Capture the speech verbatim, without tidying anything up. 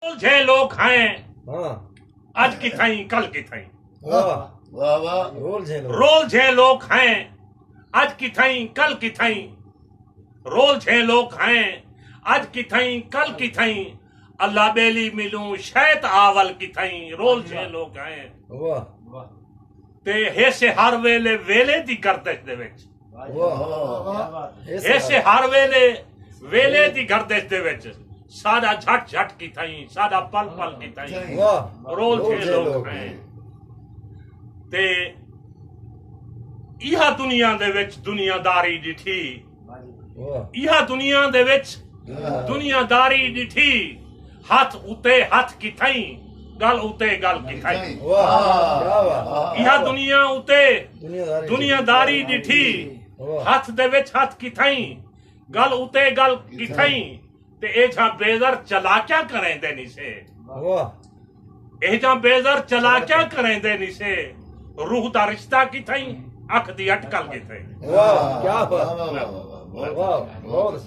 رول جھیں لوک ہیں، ہاں۔ اڄ کتھائیں کل کتھائیں۔ واہ۔ واہ واہ۔ رول جھیں لوک۔ رول جھیں لوک ہیں، اڄ کتھائیں کل کتھائیں۔ رول جھیں لوک ہیں، اڄ کتھائیں کل کتھائیں۔ اللہ ٻیلی ملوں شیت آول کتھائیں۔ رول جھیں لوک ہیں۔ واہ۔ تے ہیسے ہر ویلے ویلے دی گردش دے وچ۔ واہ۔ ہیسے ہر ویلے ویلے دی گردش دے وچ۔ ساݙا جھٹ جھٹ کتھائیں، ساݙا پل پل کتھائیں۔ واہ۔ رول جھیں لوک ہیں۔ تے ایہا دنیا دے وچ دنیا داری ݙٹھی۔ واہ۔ ایہا دنیا دے وچ دنیا داری ݙٹھی۔ ہتھ اتے ہتھ کتھائیں، ڳل اتے ڳل کتھائیں۔ واہ، کیا بات۔ ایہا دنیا اتے دنیا داری دنیا داری ݙٹھی۔ واہ۔ ہتھ دے وچ ہتھ کتھائیں، ڳل اتے ڳل کتھائیں۔ تے اے جھاں بیزر چلاکیاں کریندے نی سے۔ واہ۔ اے جھاں بیزر چلاکیاں کریندے نی سے۔ روح دا رشتہ کتھائیں، اکھ دی اٹکل کتھائیں۔ واہ، کیا بات۔ واہ، واہ، واہ، واہ۔ واہ، بہت